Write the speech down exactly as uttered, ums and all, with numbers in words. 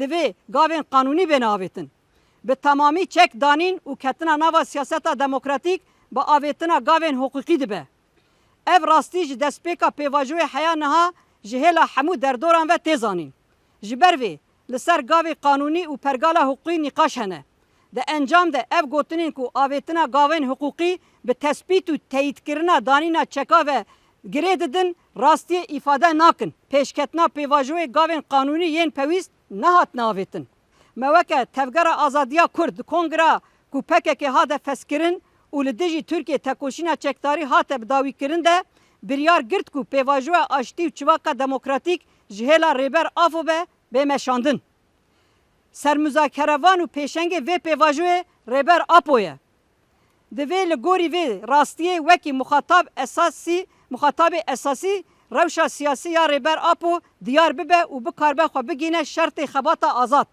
Divê gavên qanûnî bêne avêtin. Bi temamî çek danîn û ketina nava siyaseta demokratîk bi avêtina gavên hiqûqî dibe. Ev rastî ji destpêka pêvajoyê heya niha ji hêla hemû derdoran ve tê zanîn. Ji ber vê, li ser gavê qanûnî û pergala hiqûqî nîqaş hene. Di encam de ev gotinên ku avêtina gavên hiqûqî bi tespît û teyîdkirina danîna çeka ve girê didin, rastiyê îfade nakin. Pêşketina pêvajoyê gavên qanûnî yên pewîst nehatine avêtin. Me weke Tevgera Azadiya Kurd di kongra ku P K K hate fezkirin û li dijî Tirkiyê tekoşîna çekdarî hate bidawîkirin de biryar girt ku pêvajoya aştî û çivaka demokratîk ji hêla Rêber Apo be bê meşandin. Sermuzakerevan û pêşengê vê pêvajoyê Rêber Apo ye. Divê li gorî vê rastiyê wekî muxatab esasî, muxatabê esasî rewşa siyasî ya Rêber Apo diyar bibe û bikaribe xwe bigihîne şertê xebata azad.